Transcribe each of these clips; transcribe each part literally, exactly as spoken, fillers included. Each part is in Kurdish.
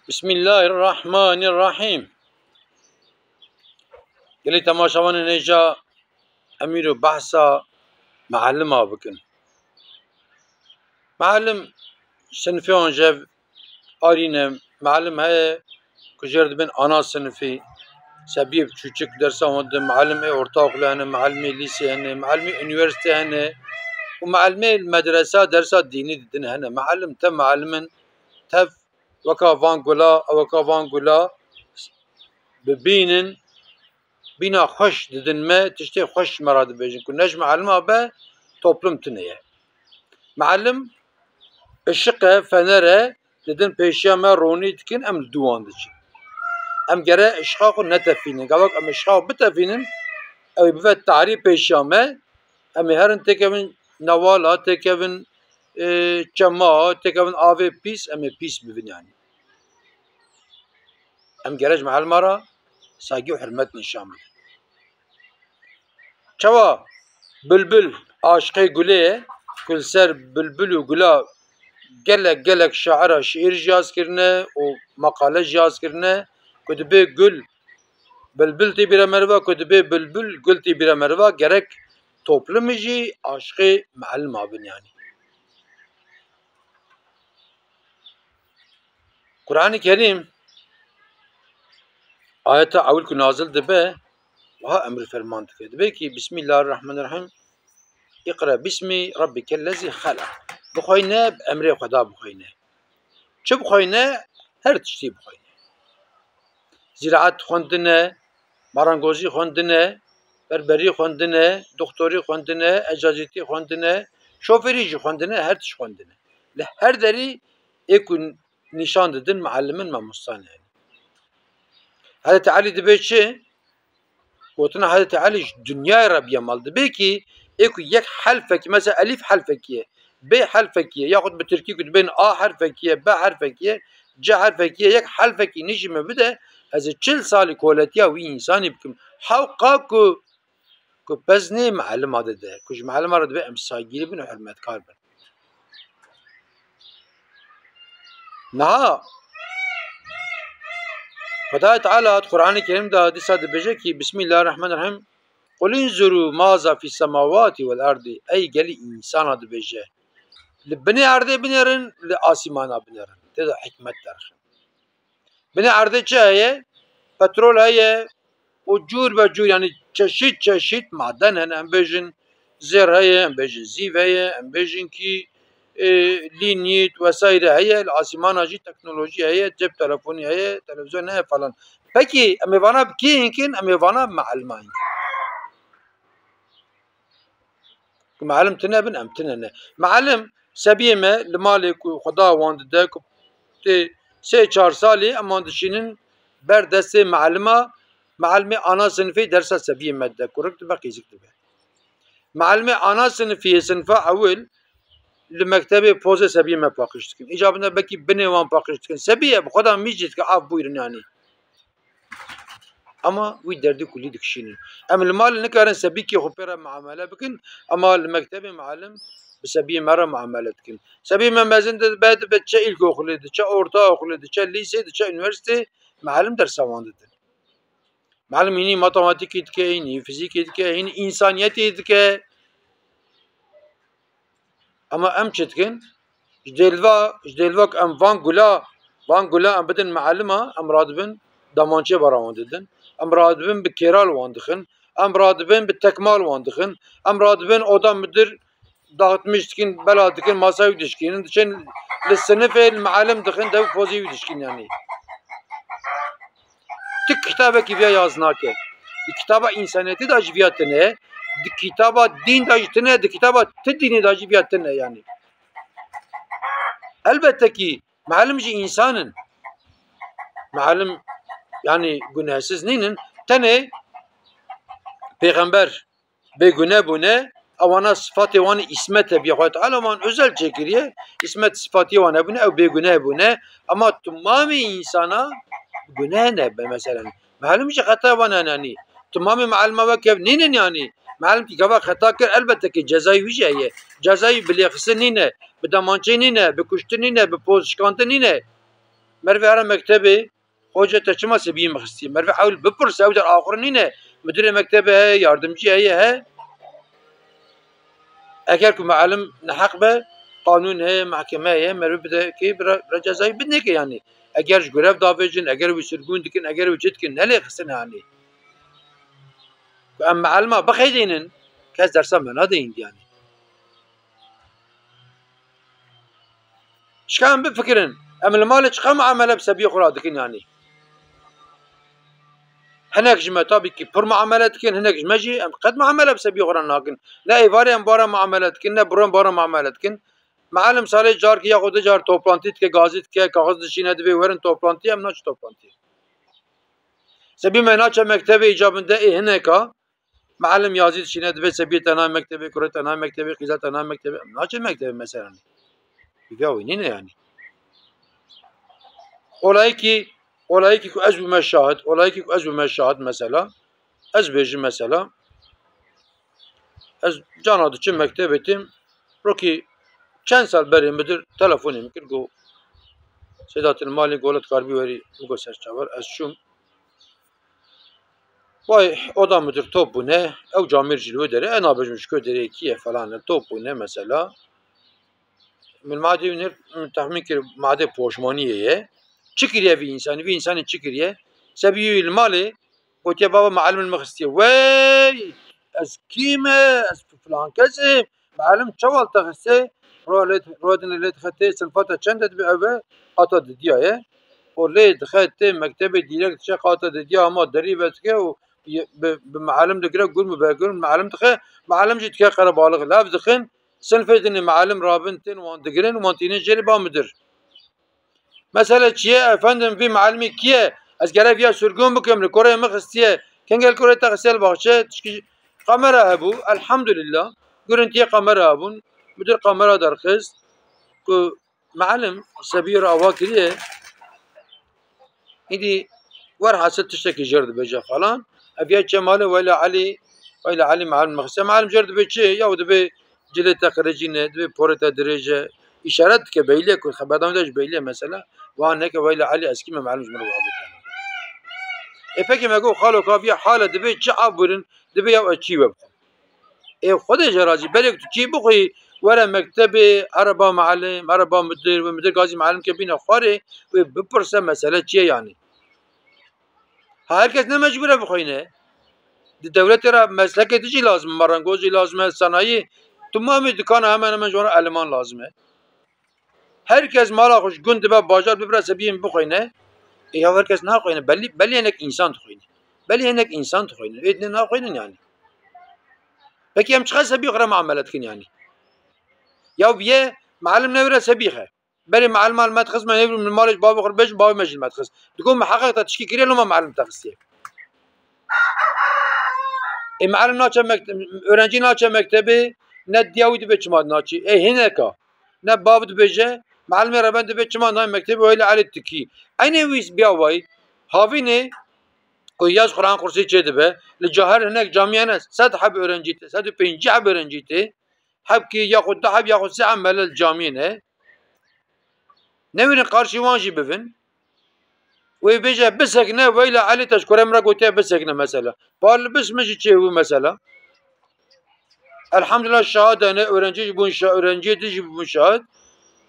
Bismillahirrahmanirrahîm. Gelî temaşevanên hêja em îro behsa mealima bikin. Mealim sinfê wan jev arî ne. Mealim heye ku jêr dibin ana sinfî, sebiyê biçûçik dersa wan didin, mealimê ortaokulu hene, mealimê lîsê hene, mealimê unîversîte hene û mealimê medresa dersa dînî didin hene. Mealim te mealim in, tev weka van gula, weka van gula bibînin, bîna xweş didin me, tiştê xweş ji me re dibêjin ku ne ji mealima be, toplum tune ye. Mealim ışiq e, fener e, didin pêşiya me, ronî dikin, em li dû wan diçin. Em gere ışiqa xwe netefînin. Gava ku em ışiqa xwe bitefînin, ew ê bive tarî pêşiya me, em ê herin têkevin newala, têkevin, e, çema, têkevin avê pîs, em ê pîs bibin yanî. Em gere ji mealima re saygî û hurmet nîşan bidin. Çawa bilbil aşiqê gulê ye, ku li ser bilbil û gula gelek gelek şaira şiîr jî yaz kirine û meqale jî yaz kirine, ku dibê gul bilbil tê bîra meriva, ku dibê bilbil gul tê bîra meriva, gerek toplumî jî aşiqê mealima bin yanî. Qur'anê Kerîm ayeta ewil ku nazil dibe, wiha emir ferman dike. Dibe ki, Bismillahirrahmanirrahîm, Iqra bismi rabbikellezî xelaq. Bixweyne, bi emrê Xweda bixweyne. Çi bixweyne? Her tiştî bixweyne. Zîraet xwendine, marangozî xwendine, berberî xwendine, doktorî xwendine, ecazîtî xwendine, şofêrî jî xwendine, her tişt xwendine. Li her derî ê ku nîşan didin mealimin, mamostan yani. Hezretî Elî dibê çi? Gotina Hezretî Elî ji dinyayê re bîye mal. Dibê ki ê ku yek helfekî, mesela elîf helfekî ye, bê helfekî ye, yaxud bi tirkî ku dibên a helfekî ye, b helfekî ye, c helfekî ye, yek helfekî nîşî min bide, ez ê çil salî koletiya wî însanî bikim. Hewqa ku, ku peznê mealima dide, ku ji mealima re dibe em saygîlî bin û hurmetkar bin. Niha Xwedayê Teala di Qur'anê Kerîm de dîsa dibêje ki, Bismillahirrahmanirrahîm, Qul inzuru maza fî semawatî wel erdî. Ey gelî însana dibêje, li binê erdê binêrin, li asîmana binêrin. Tê de hikmet derxin. Binê erdê çi heye? Petrol heye û cûr be cûr, yanî çeşît çeşît maden hene. Em bêjin zêr heye, em bêjin zîv heye, em bêjin kî, e, lînît vesaire heye, li asîmana jî teknolojî heye, cep telefonî heye, televîzyon heye falan. Pekî em ê vana bi kê hinkin? Em ê vana bi mealima hinkin. Ku mealim tune bin, em tune ne. Mealim, sebiyê me li malê ku Xweda wan dide, ku tê sê çar salî em wan dişînin ber destê mealima, mealimê ana sinifê dersa sebiyê me dide, kurik dibe, qîzik dibe. Mealimê ana sinifê, sinifa ewil, li mektebê pozê sebiyê me paqij dikin. Îca bine belkî binê wan paqij dikin. Sebiye bi xwe de mîc dike, av bûyrin yanî. Ama wî derdî kulî dikişînin. Em li mal nikarin sebîkê xwe pê re muamele bikin, ama li mektebê mualim bi sebiyê me re muamele dikin. Sebiyê me mezin dibe, dibe diçe îlkokulê, diçe ortaokulê, diçe lîsê, diçe unîversîtê, mualim dersa wan didin. Mualim hînî matematîkê dike, hînî fizîkê dike, hînî însaniyetê dike. Ama em çi dikin? Ji dêlva, ji dêlva ku em van gula, van gula em bidin mealima, em radibin damançê bara wan didin. Em radibin bi kêral wan dixin. Em radibin bi tekmal wan dixin. Em radibin oda midir dağıtmış dikin, bela dikin, masayê wî dişkînin. Diçin li sinifê li mealim dixin, dev pozê wî dişkînin yanî. Ti kitabekî viya yaz nake. Di kitaba însaniyetê de jî viya tune, di kitaba dîn de jî tune, di kitaba ti dînê de jî viya tune yanî. Elbette ki mealim jî însan in. Mealim yanî gunehsiz nînin. Tenê pêxember bêgune bûne, ewana sifatê wan îsmet e, biya Xwedê Teala wan özel çêkiriye, îsmet sifatê wan hebûne, ew bêgune bûne, ema timamê însana guneh ne be, meselen. Mealim jî xeta wan hene, yanî timamê mealima wek hev nînin, yanî mealim ki gava xeta kir, elbette ki cezayê wî jî heye. Cezayê bi lêxistin nîne, bi demançeyê nîne, bi kuştin nîne, bi poz şikantin nîne. Merivê here mektebê, hoca te çima sebiyê min xistiye? Merivê hewl bipirse, ew der axir nîne. Mudirê mektebê heye, yardimcî heye he. Eger ku mealim neheq be, qanûn heye, mehkeme heye, merivê bide kê bira, bira cezayî bidinê kê yanî. Eger ji grev davêjin, eger wî sirgûn dikin, eger wî çi dikin, nelê xistine yanî. Ku em mealima bixeydînin, kes dersa me nadeyîn yanî. Çika em bifikirin, em li malê çiqa muamele bi sebiyê xwe re dikin yanî? Hinek ji me tabî kî pir muamele dikin, hinek ji me jî em qet muamele bi sebiyê xwe re nakin. Ne êvarê em bi wan re muamele dikin, ne bi ro em bi wan re muamele dikin. Mealim salê carkî ya xwe du car toplantî dike, gazî dike, kaxiz dişîne, divê werin toplantî, em naçin toplantî. Sebî me naçe mektebê îcabinde ê hineka, mealim yazî dişîne, divê sebiyê te nayê mektebê, kurê te nayê mektebê, qîza te nayê mektebê, em naçin mektebê mesela. Hîviya wî nîne yanî. Olayekî, olayekî ku ez bûme şahid, olayekî ku ez bûme şahid mesela, ez bêjim mesela, ez cana diçim mektebê tim, rokî çend sal berê midir telefonê min kir, got, Sedat, li malê golet karbî werî, min got, ser çavar, ez çûm. Vay, oda midir top bûne, ew camêr jî li wê derê, e, nabêjim ji ku derê kî ye falan e, top bûne mesela. Min madê wî nir, min texmîn kir, madê poşmaniyê ye. Çi kiriye vî însanî? Vî însanî çi kiriye? Sebî wî li malê gotiye, baba, mealim min xistiye. Wey, ez kî me? Ez filan kes im. Mealim çawa li te xiste? Ro lê, ro dinê lê dixe tê sinfa te çend e, dibê ev e, qata didiya ye. Û lê dixe tê mektebê, dîrek diçe qata didiya, hema derî vedike û ye, bi, bi mealim digire, gur min vegur, mealim dixe, mealim jî dike qerebalix. Lev dixin, sinfê dinê mealim rabin tên wan digirin, wan tînin jêrê ba midir. Mesele çi ye? Efendim, vî mealimî kî ye? Ez gere viya sirgûn bikim, li kurê min xistiye. Kengê li kurê te xistiye li baxçe? Tişkî kamera hebû, elhamdulillah. Gurintiyê kamera hebûn. Midir kamera derxist ku mealim sebiyê re ava kiriye. Îdî werhasil tiştekî jêr dibêje falan. Ev ya çê malê, weyla Elî, weyla Elî, mealim mixse. Mealim jêr dibê çi? Ya dibê cilê te qirêcîne, dibê porê te dirêj e. Îşaret dike, beylê ku xeberdana de jî beylê mesela. Wan neke, weyla Elî, ez kî me, mealim ji min re wiha gotiye. Ê pekî me got, xalo, ka viya hale dibê çi av bûrin, dibê ya ez çî we bixwim. Ê Xwedê jê razî, belê ku tu çî bixwî, were mektebê, here ba mealim, here ba midir, wê midir gazî mealim ke bîne xwarê, wê bipirse mesele çi ye yanî. Ha, her kes ne mecbûr e bixwîne. Di dewletê re meslekê din jî lazim e, marangoz jî lazim e, sanayî, timamê dikana hemen hemen ji wan re eleman lazim e. Her kes mala xwe ji gund dibe bajar, bibire sebiyê min bixwîne. Ê ya her kes naxwîne. Belî, belî hinek însan dixwîne. Belî hinek însan dixwîne. Ê dinê naxwînin yanî. Pekî em çiqas sebiyê xwe re muamele dikin yanî? Ya bîye mealim newire sebî xe. Berê mealima li me dixist, me nêvî min malê ji bavê xwe re bêjim, bavê me jî li me dixist. Digot, min heqek te tişkî kiriye, loma mealim te xistiye. Ê mealim naçe mekte-, öğrenci naçe mektebê, ne diya wî dibê çima naçî. Ê hineka. Ne bav dibêje, mealimê reben dibê çima nayê mektebê, weyla Elî tikî. Eynê wî biya wayî. Havînê ku yaz Quran kursî çê dibe, li caher hinek camiyane sed heb öğrenci tê, sed û pêncî heb öğrenci tê. Hebkî yaxud du heb yaxud sê heb mele li camiyê ne. Newêrin qarşî wan jî bivin. Wê bêje, bisekine, weyla Elî te ji kurê min re gotiye bisekine mesela. Par li bis min jî çêbû mesela. Elhamdulillah şahid hene, öğrenci jî bûn şa-, öğrenciyê din jî bûn şahid.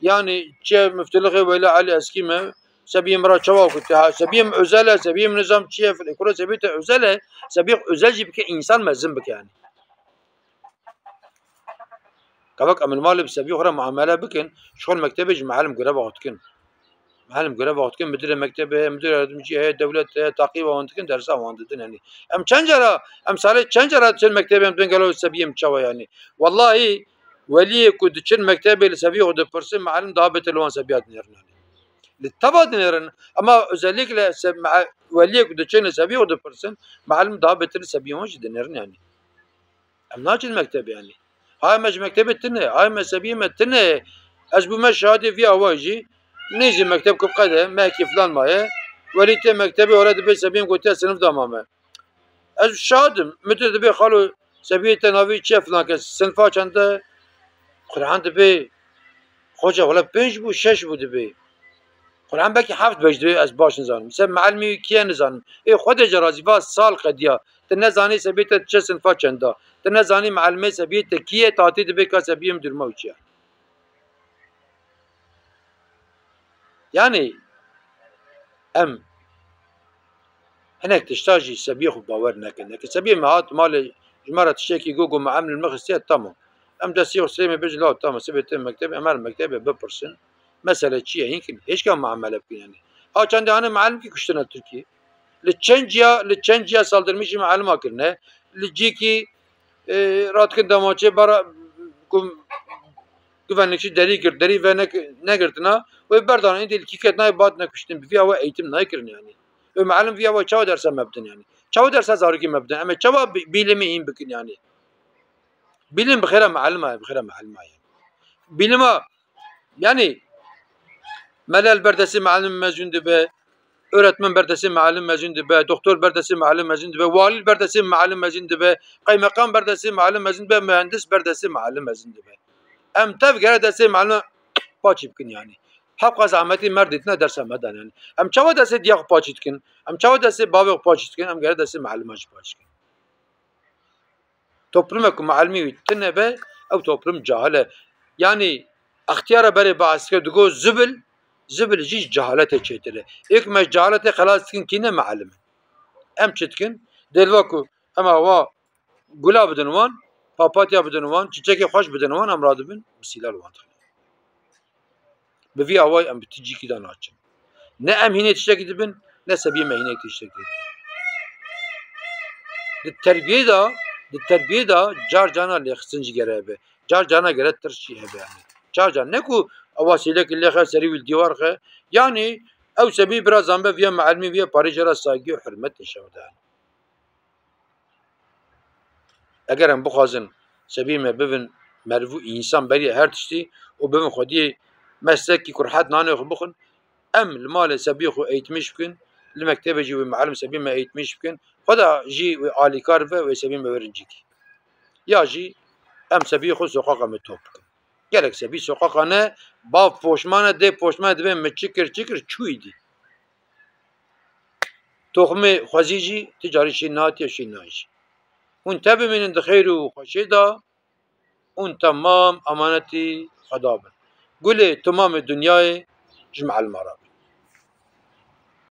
Yanî çi müftülixê weyla Elî eskî me, sebiyê min re çawa gotiye, ha, sebiyê min özel e, sebiyê min nizam çi ye, filê kuro sebiyê te özel e, sebiyê özel jî bike, însan mezin bike yanî. Kevek em li malê bi sebiyê xwe re muamele bikin, ji xwe li mektebê jî mealim greva xwe dikin. Mealim greva xwe dikin, müdürê mektebê heye, müdür yardımcı heye, dewlet heye, taqîba wan dikin, dersa wan didin. Yanî em çend cara, em salê çend cara diçin mektebê, em dibên gelo sebiyê min çawa yanî. Wellahî weliyê ku diçin mektebê li sebiyê xwe dipirsin, mealim daha beter li wan sebiya dinêrin yanî. Li teva dinêrin, ama özellikle se-, me-, weliyê ku diçin li sebiyê xwe dipirsin, mealim daha beter li sebiyê wan jî dinêrin yanî. Em naçin mektebê yanî. Hay me ji mektebê tune, hay me sebiyê me tune. Ez bûme şahidê vî awa jî. Nêzî mekteb ku qede, mehekî filan maye. Welî tê mektebê, ora dibê sebiyê min gotiye sinif da mame. Ez şahid im. Midir dibê xalo sebiyê te navê çi ye filan kes. Sinfa çend e? Quran dibê. Xoca wele pênc bû, şeş bû dibê. Quran belkî heft beş dibe, ez baş nizanim. Ser meelimê wî kî ye nizanim. Ê Xwedê ji razî va sal qediya. Tu nezanî sebiyê te çi sinfa çenda. Tu nezanî meelimê sebiyê te kî ye, tatî dibe ka sebiyê min durma û çi ye. Yani em hinek tişta jî sebiyê xwe bawer nekin. Neke sebiyê me hat malê ji me re tiştekî got, got, "Meelim li min xistiye, tamam." Em destê xwe sirê me bêjin, "La tamam, sibê tê mektebê, em her mektebê bipirsin. Mesele çi ye?" Hinkin hêşka muamele bikin yani. Ha çendê hane meelim kî kuştine Tirkiye. Li çend ciya, li çend ciya saldırmî jî meelima kirine. Li cîkî, e, radikin demaçê bara ku güvenlikçi derî girt, derî ve nek-, negirtina, wê berdana, îndî li kî ket nayê bat nekuştin, bi vî awe eğitim nayê kirin yani. Wê meelim vî awe çawa dersa me bidin yani? Çawa dersa zarokê me bidin? Em ê çawa bi-, bîlimê hîn bikin yani? Bîlim bi xêra meelima ye, bi xêra meelima ye. Bîlima, yani, melel berdestê meelim mezun dibe, öğretmen berdestê meelim mezun dibe, doktor berdestê meelim mezun dibe, walî berdestê meelim mezun dibe, qeymeqam berdestê meelim mezun dibe, mühendis berdestê meelim mezun dibe. Em tev gere destê meelim paçî bikin yani. Hevqa zehmetî merdê tine dersa me dan yani. Em çawa destê diya xwe paçî dikin? Em çawa destê bavê xwe paçî dikin? Em gere destê meelima jî paçî dikin. Toplumek ku meelimî wî tune be, ew toplum cahil e. Yani extiyara berê biaskir digo zibil, zibil jî ji cehaletê çêtir e. Ê ku me ji cehaletê xelas dikin kî ne meelim in. Em çi dikin? Dêlva ku em awa gula bidin wan, papatya bidin wan, çiçekê xweş bidin wan, em radibin, bi sîla li wan dixin. Bi vî awayî em bi ti cîkî de naçin. Ne em hînê tiştekî dibin, ne sebiyê me hînê tiştekî dibin. Di terbiyê de, di terbiyê de car carna lêxistin jî gere hebe. Car carna gere tirs jî hebe yani. Car car ne ku ewa sêlekî lêxe serî wî li dîwar xe. Yani ew sebî bira zanbe viya meelimî viya parê jê re saygî û hurmet nîşan de. Eger em bixwazin sebî me bibin merv û însan berî her tiştî û bibin xwediyê meslekî ku rehet nanê xwe bixwin, em li malê sebî xwe eğitmiş bikin, li mektebê jî wê meelim sebî me eğitmiş bikin, xwe de jî wê alîkar ve wê sebî me werin cîkî. Ya jî em sebî xwe soqaqa me top bikin. Gelek sebî soqaqa ne, bav poşmane, dê poşmane dibe me çi kir, çi kir, çûyî dî. Toxumê xwezî jî ti carî şî natiye, şî nayî jî. Hûn tevbimînin di xêr û xweşiyê de, hûn temam emanetî Xweda bin. Gulê temamê dinyayê ji meelima re bin.